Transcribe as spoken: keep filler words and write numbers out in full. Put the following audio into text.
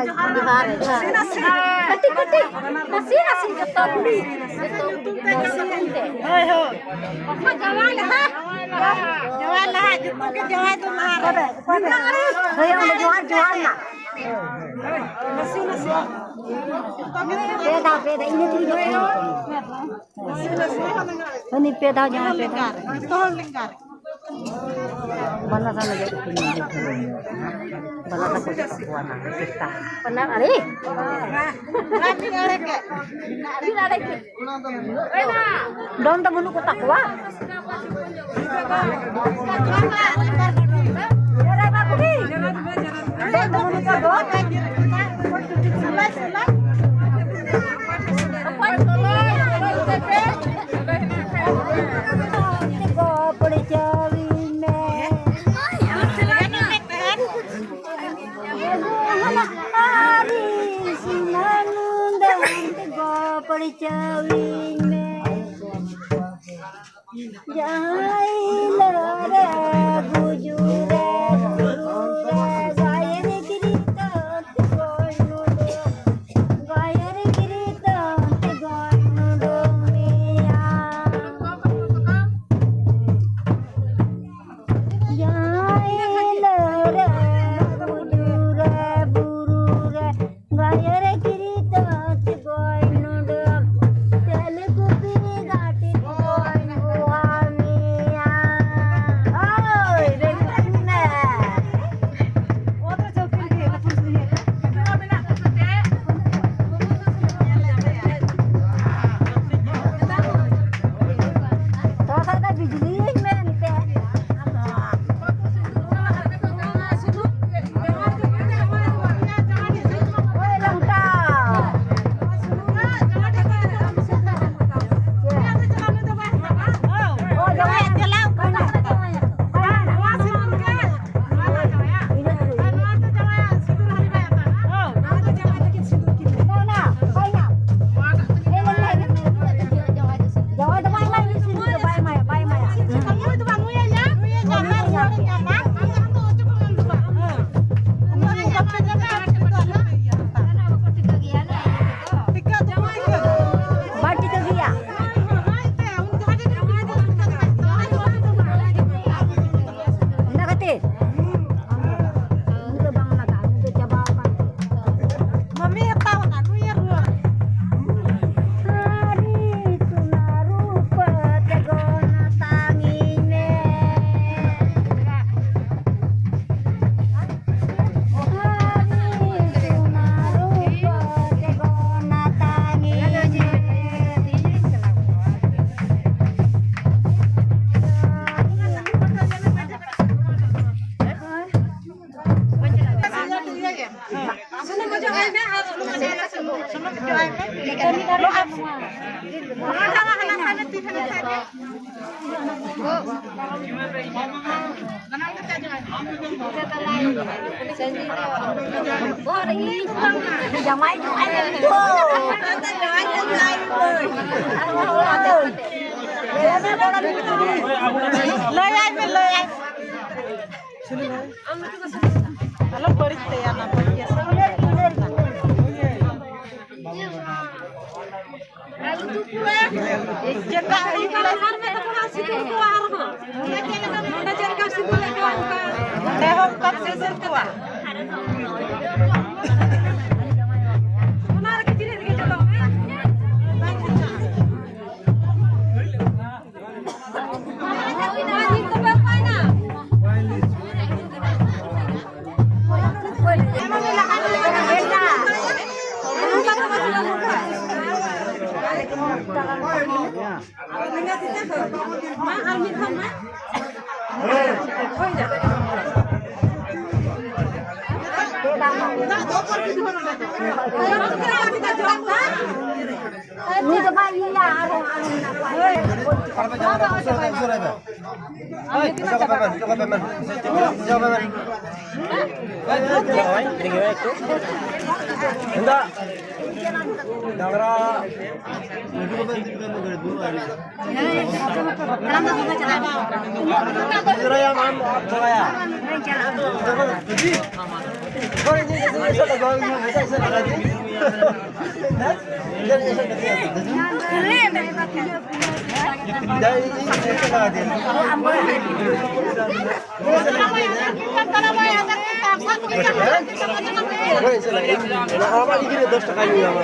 ᱡᱚᱦᱟᱨ, ᱡᱚᱦᱟᱨ᱾ ᱠᱟᱹᱴᱤᱡ, ᱠᱟᱹᱴᱤᱡ᱾ ᱱᱟᱥᱮ, ᱱᱟᱥᱮ ᱡᱚᱛᱚ ᱦᱚᱲ᱾ ᱡᱚᱛᱚ ᱦᱚᱲ ᱧᱩᱛᱩᱢ ᱛᱮ᱾ ᱦᱳᱭ, ᱦᱳᱭ᱾ ᱡᱟᱶᱟᱭ ᱞᱟᱦᱟ᱾ ᱡᱟᱶᱟᱭ ᱞᱟᱦᱟ, ᱡᱚᱛᱚ ᱜᱮ ᱡᱟᱶᱟᱭ ᱫᱚ ᱞᱟᱦᱟ ᱨᱮ᱾ ᱦᱳᱭ, ᱚᱸᱰᱮ ᱡᱚᱦᱟᱨ, ᱡᱚᱦᱟᱨ ᱱᱟ᱾ ᱱᱟᱥᱮ, ᱱᱟᱥᱮ᱾ ᱯᱮ ᱫᱷᱟᱣ, ᱯᱮ ᱫᱷᱟᱣ, ᱤᱱᱟᱹ ᱛᱮᱜᱮ ᱡᱚᱛᱚ᱾ ᱦᱟᱹᱱᱤ ᱯᱮ ᱫᱷᱟᱣ, ᱡᱟᱦᱟᱸᱭ ᱯᱮ ᱫᱷᱟᱣ᱾ ᱡᱚᱛᱚ ᱦᱚᱲ ᱞᱮᱠᱟ᱾ ᱵᱟᱱᱟ ᱥᱟᱱᱟ ᱜᱮ ᱩᱛᱩ ᱧᱟᱢ ᱞᱮᱠᱷᱟᱱ᱾ ᱵᱟᱱᱟ ᱛᱟᱠᱚ ᱪᱮᱫ ᱠᱚ ᱵᱟᱱᱟ ᱪᱮᱥᱴᱟ᱾ ᱵᱟᱱᱟ ᱟᱲᱮ? ᱢᱤᱫ ᱟᱲᱮ ᱜᱮ᱾ ᱢᱤᱫ ᱟᱲᱮ ᱜᱮ᱾ ᱰᱚᱱ ᱫᱚ ᱵᱟᱹᱱᱩᱜ ᱠᱚ ᱛᱟᱠᱚᱣᱟ? ᱰᱚᱱ ᱫᱚ ᱵᱟᱹᱱᱩᱜ ᱠᱚᱣᱟ ᱰᱚᱱ? ᱚᱠᱚᱭ ᱠᱚ ᱞᱟᱹᱭ ᱛᱟᱯᱮ? ᱜᱚᱯᱚᱲ ᱪᱟᱣᱤᱧ ᱢᱮ᱾ ᱟᱹᱨᱤ ᱥᱤᱢᱟᱹᱱᱩ ᱫᱚ ᱜᱚᱯᱚᱲ ᱪᱟᱣᱤᱧ ᱢᱮ᱾ ᱡᱟᱦᱟᱸᱭ ᱞᱟᱨᱟ ᱜᱩᱡᱩᱨᱟ ᱜᱩᱨᱩᱨᱟ ᱜᱟᱭᱟᱱ ᱜᱤᱨᱤ ᱛᱟᱸᱛ ᱜᱚᱭᱱᱩᱰᱚ, ᱜᱟᱭᱟᱱ ᱜᱤᱨᱤ ᱛᱟᱸᱛ ᱜᱚᱭᱱᱩᱰᱚ ᱢᱮᱭᱟ᱾ ᱡᱟᱦᱟᱸᱭ ᱞᱟᱨᱟ ᱜᱩᱡᱩᱨᱟ ᱵᱩᱨᱩᱨᱟ ᱜᱟᱭᱟᱱ ᱜᱤᱨᱤ ᱛᱟᱸᱛ ᱜᱚᱭᱱᱩᱰᱚ, ᱛᱮᱞᱠᱩᱯᱤ ᱜᱷᱟᱴ ᱜᱚᱭᱱᱩᱰᱚ ᱢᱮᱭᱟ᱾ ᱡᱟᱢᱟᱭ ᱡᱟᱢᱟᱭ ᱡᱟᱢᱟᱭ᱾ ᱞᱟᱹᱭᱟᱭ ᱢᱮ, ᱞᱟᱹᱭᱟᱭ᱾ ᱟᱞᱚᱢ ᱵᱟᱹᱲᱤᱡ ᱛᱟᱭᱟ ᱚᱱᱟ ᱵᱟᱹᱲᱤᱡ ᱜᱮ᱾ ᱪᱮᱫ ᱞᱮᱠᱟ ᱦᱩᱭᱩᱜ ᱠᱟᱱᱟ? ᱟᱨ ᱢᱤᱫ ᱫᱷᱟᱣ ᱥᱤᱸᱫᱩᱨ ᱠᱚᱣᱟ ᱟᱨᱦᱚᱸ᱾ ᱱᱚᱰᱮ ᱪᱮᱫ ᱞᱮᱠᱟ ᱥᱤᱸᱫᱩᱨ ᱞᱮ ᱠᱚᱣᱟ ᱚᱱᱠᱟ᱾ ᱚᱸᱰᱮ ᱦᱚᱸ ᱚᱱᱠᱟ ᱥᱤᱸᱫᱩᱨ ᱠᱚᱣᱟ᱾ ᱚᱱᱟ ᱨᱮᱜᱮ ᱪᱤᱞᱤ ᱨᱮᱜᱮ ᱪᱚᱞᱚ ᱢᱮ᱾ ᱩᱱᱤ ᱫᱚ ᱵᱟᱭ ᱤᱭᱟᱹᱭᱟ, ᱟᱨᱦᱚᱸ, ᱟᱨᱦᱚᱸ ᱢᱮᱱᱟᱜ ᱠᱚᱣᱟ᱾ ᱰᱟᱝᱨᱟ᱾ ᱦᱮᱸ, ᱟᱸᱡᱚᱢ ᱟᱠᱟᱫᱟ᱾ ᱛᱟᱲᱟᱢ ᱫᱚ ᱫᱚᱢᱮ ᱪᱟᱞᱟᱜᱼᱟ᱾ ᱪᱟᱞᱟᱜᱼᱟ᱾ ᱫᱚᱥ ᱴᱟᱠᱟ ᱧᱟᱢᱟ᱾